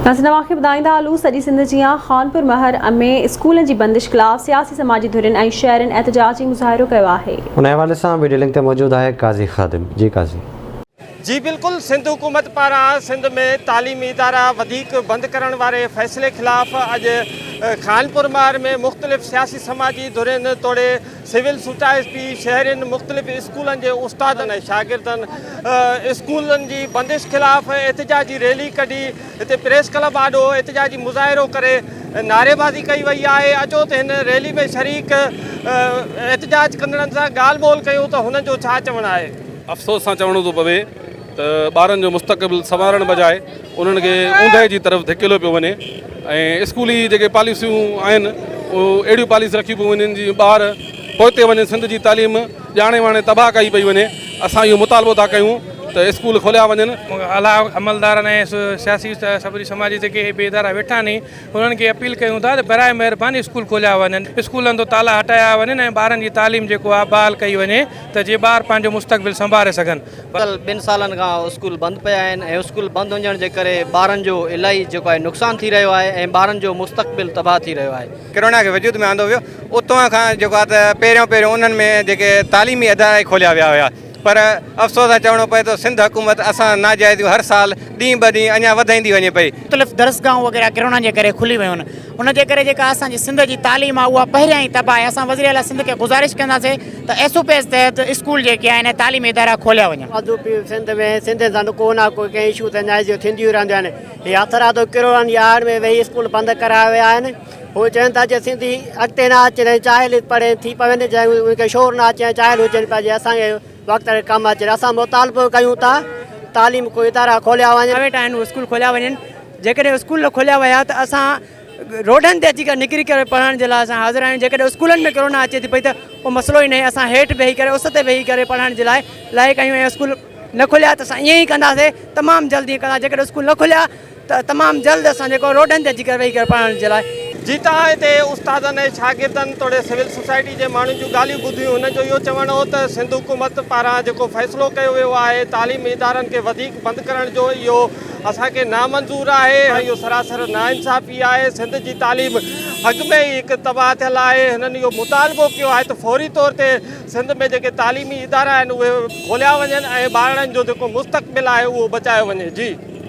ناظرين اوهان کي ٻڌائيندا هلون سڄي سنڌ جيان خانپور مهر ۾ اسڪولن جي بندش خلاف سياسي سماجي ڌرين ۽ شهرين احتجاجي مظاهرو ڪيو آهي. ان حوالي سان وڊيو لنڪ تي موجود آهي قاضي خادم جي قاضي. جي بلڪل سنڌ حڪومت پاران سنڌ ۾ تعليمي ادارا وڌيڪ بند ڪرڻ واري فيصلي خلاف اڄ خانپور مهر ۾ مختلف سياسي سماجي ڌرين توڙي سول سوسائٽي شهرين مختلف اسڪولن جي استادن ۽ شاگردن اسڪولن جي بندش خلاف احتجاجي ريلي ڪڍي هتي پريس ڪلب آڏو احتجاجي مظاهرو ڪري نعريبازي ڪئي وئي آهي اچو ته هن ريلي ۾ شريڪ احتجاج ڪندڙن سان ڳالهه ٻولهه ڪيون ته هنن جو ڇا چوڻ آهي. افسوس سان چوڻو ٿو پوي ته ٻارن جو مستقبل سنوارڻ بجاء انهن کي اوندهه جي طرف ڌڪيلو پيو وڃي ۽ اسڪولي جيڪي پاليسيون آهن اهو اهڙيون پاليسيون رکيون پيون وڃن جيئن ٻار پوئتي وڃن سنڌ جي تعليم ڄاڻي واڻي تباهه ڪئي پئي وڃي اسان اهو مطالبو ٿا ڪيون ته اسڪول کوليا وڃن. اعليٰ عملدارن ۽ سياسي سڀني سماجي جيڪي به ادارا ويٺا آهن انهن کي اپيل ڪيون ٿا ته براء مهرباني اسڪول کوليا وڃن، اسڪولن تان تالا هٽايا وڃن ۽ ٻارن جي تعليم جيڪو آهي بحال ڪئي وڃي ته جي ٻار پنهنجو مستقبل سنڀاري سگهن. گذريل ٻن سالن کان اسڪول بند پيا آهن ۽ اسڪول بند هجڻ جي ڪري ٻارن جو الاهي جيڪو آهي نقصان ٿي رهيو آهي ۽ ٻارن جو مستقبل تباهه ٿي رهيو آهي. ڪرونا کي وجود ۾ آندو ويو اتان کان جيڪو آهي ته پهريون پهريون انهن ۾ جيڪي تعليمي ادارا ئي کوليا ويا هيا پر افسوس سان چوڻو پئي ٿو سنڌ حڪومت اسان ناجائزيون هر سال ڏينهن به ڏينهن اڃا وڌائيندي وڃي پئي. مختلف درسگاهون وغيره ڪرونا جي ڪري کلي ويون آهن ان جي ڪري جيڪا اسان جي سنڌ جي تعليم آهي اها پهريان ئي تباهه آهي اسان وزير اعليٰ سنڌ کي گذارش ڪنداسين ته ايس او پيز تحت اسڪول جيڪي آهن ۽ تعليمي ادارا کوليا وڃن. آڌو پيو سنڌ ۾ سنڌين سان ڪو نه ڪو ڪنهن اشو تي ناجائزيون ٿينديون رهنديون آهن هي هٿرادو ڪروڙن جي آڙ ۾ ويهي اسڪول بند ڪرايا ويا آهن هو چون ٿا جي سنڌي اڳتي نه اچن ۽ جاهل پڙهي ٿي پون جي ان کي شعور نه اچي ۽ جاهل هجن پيا جي اسان کي وقت تي ڪم اچن اسان مطالبو ڪيون ٿا تعليم ڪو ادارا کوليا وڃن. پرائيويٽ آهن اهي اسڪول کوليا وڃن جيڪڏهن اسڪول نه کوليا ويا ته اسان روڊن تي اچي ڪري نڪري ڪري پڙهڻ جي لاء اسان حاضر آهيون جيڪڏهن اسڪولن ۾ ڪرونا اچي ٿي پئي ته اهو مسئلو ئي ناهي اسان هيٺ ويهي ڪري اس تي ويهي ڪري پڙهڻ جي لاء لائق آهيون ۽ اسڪول نه کليا ته اسان ائين ئي ڪنداسين تمام جلد ائين ڪندا جيڪڏهن اسڪول نه کليا ته تمام جلد اسان جيڪو روڊن تي اچي ڪري ويهي ڪري پڙهڻ جي لاء. جي تهان هتي استادن ۽ شاگردن توڙي سول سوسائٽي جي ماڻهن جون ڳالهيون ٻڌيون هنن جو اهو چوڻ هو ته سنڌ حڪومت پاران جيڪو فيصلو ڪيو ويو آهي تعليمي ادارن کي وڌيڪ بند ڪرڻ جو اهو اسان کي نامنظور آهي ۽ اهو سراسر ناانصافي آهي سنڌ جي تعليم اڳ ۾ ئي هڪ تباهه ٿيل آهي هنن اهو مطالبو ڪيو آهي ته فوري طور تي سنڌ ۾ جيڪي تعليمي ادارا آهن اهي کوليا وڃن ۽ ٻارڙن جو جيڪو مستقبل آهي اهو بچايو وڃي جي.